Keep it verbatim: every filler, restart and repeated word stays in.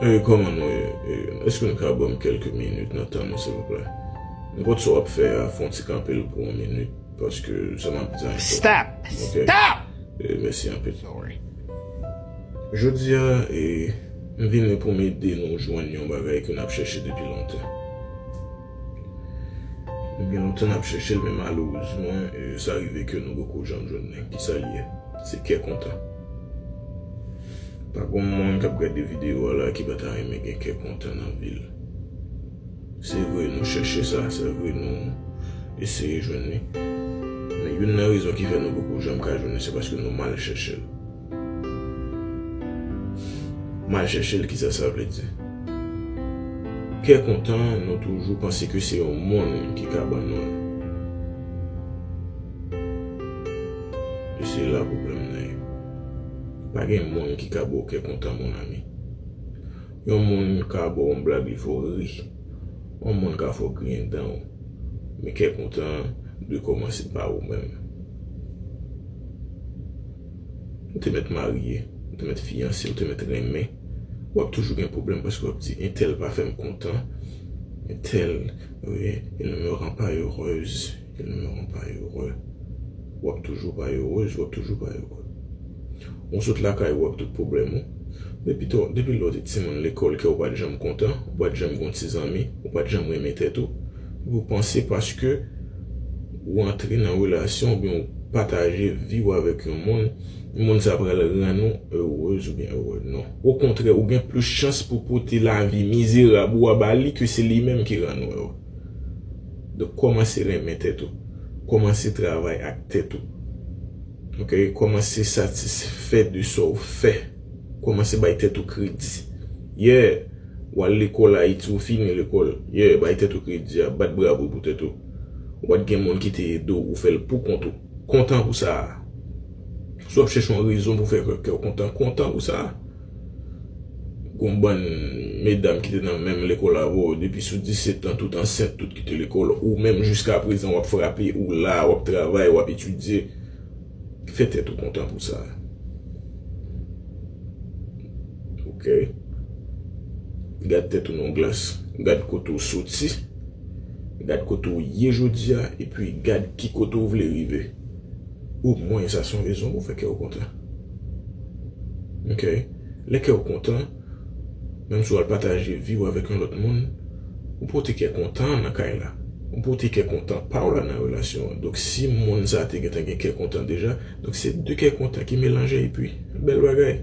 E kòman nou ye? E, èske nou ka ban m kèlke minit nan tan nou, silvouplè? Nenpòt sa w ap fè a, fè yon ti kanpe l pou yon minit, paske sa m ap di a enpòtan. Stop! Ok? Stop! E, mèsi anpil. Sorry. Jodi a, e, m vini pou m ede nou jwenn yon bagay ke n ap chèche depi lontan. Nou gen lontan n ap chèche l, men malerezman, e, sa rive ke nou poko janm jwenn li. Kisa l ye? Se kè kontan. Pa gen moun k ap gade videyo a la ki pa ta renmen gen kè kontan nan vi l. Se vre, nou chèche sa, se vre, nou eseye jwenn li. Men youn nan rezon ki fè nou poko janm ka jwenn li, se paske nou mal chèche l. Mal chèche l, kisa sa vle di? Kè kontan, nou toujou panse ke se yon moun ki ka ban nou l. E se la pwoblèm nan ye. Pa gen moun ki ka ba w kè kontan, mon ami. Yon moun ka ba w yon blag, li fè w ri. Yon moun ka fè w griyen dan w. Men kè kontan dwe kòmanse pa ou menm. Ou te mèt marye, ou te mèt fiyanse, ou te mèt renmen. W ap toujou gen pwoblèm paske w ap di, entèl pa fè m kontan. Entèl, wi, il ne me rend pas heureuse, il ne me rend pas heureux. W ap toujou pa erez, w ap toujou pa ere. Ou sot lakay ou ak tout pwoblèm ou. Depi to, depi lè w te timoun lekòl, kè w pa t janm kontan, ou pa t janm gon ti zanmi, ou pa t janm renmen tèt ou. Ou panse paske ou antre nan relasyon oubyen ou pataje vi w avèk yon moun, moun sa pral rann ou erez oubyen ere. Non. Okontrè, ou gen plis chans pou pote lavi mizerab ou a ba li ke se li menm ki rann ou ere. Donk, kòmanse renmen tèt ou. Kòmanse travay ak tèt ou. Ok? Kòmanse satisfè de sa w fè. Kòmanse bay tèt ou kredi. Yeah, w al lekòl Ayiti, ou fini lekòl. Yeah, bay tèt ou kredi a, bat bravo pou tèt ou. Ou pa t gen moun ki te ede w, ou fè l pou kont ou. Kontan pou sa a. Si w ap chèche yon rezon pou fè kè w kontan, kontan pou sa a. Gon bann medam ki te nan menm lekòl avè w, depi sou disèt an, tout ansent, tout kite lekòl, ou menm jiska prezan w ap frape, ou la, w ap travay, w ap etidye. Fè tèt ou kontan pou sa. Ok? Gad tèt ou nan glas, gad kote w soti, gad kote w ye jodi a, epi gad ki kote w vle rive. Omwen sa se yon rezon pou fè kè w kontan. Ok? Lè kè w kontan, menm si w al pataje vi w avèk yon lòt moun, ou pote kè kontan nan kay la. Ou pote kè kontan pa w la nan relasyon an. Donk, si moun sa a te gentan gen kè kontan deja, donk se de kè kontan ki melanje epi bèl bagay.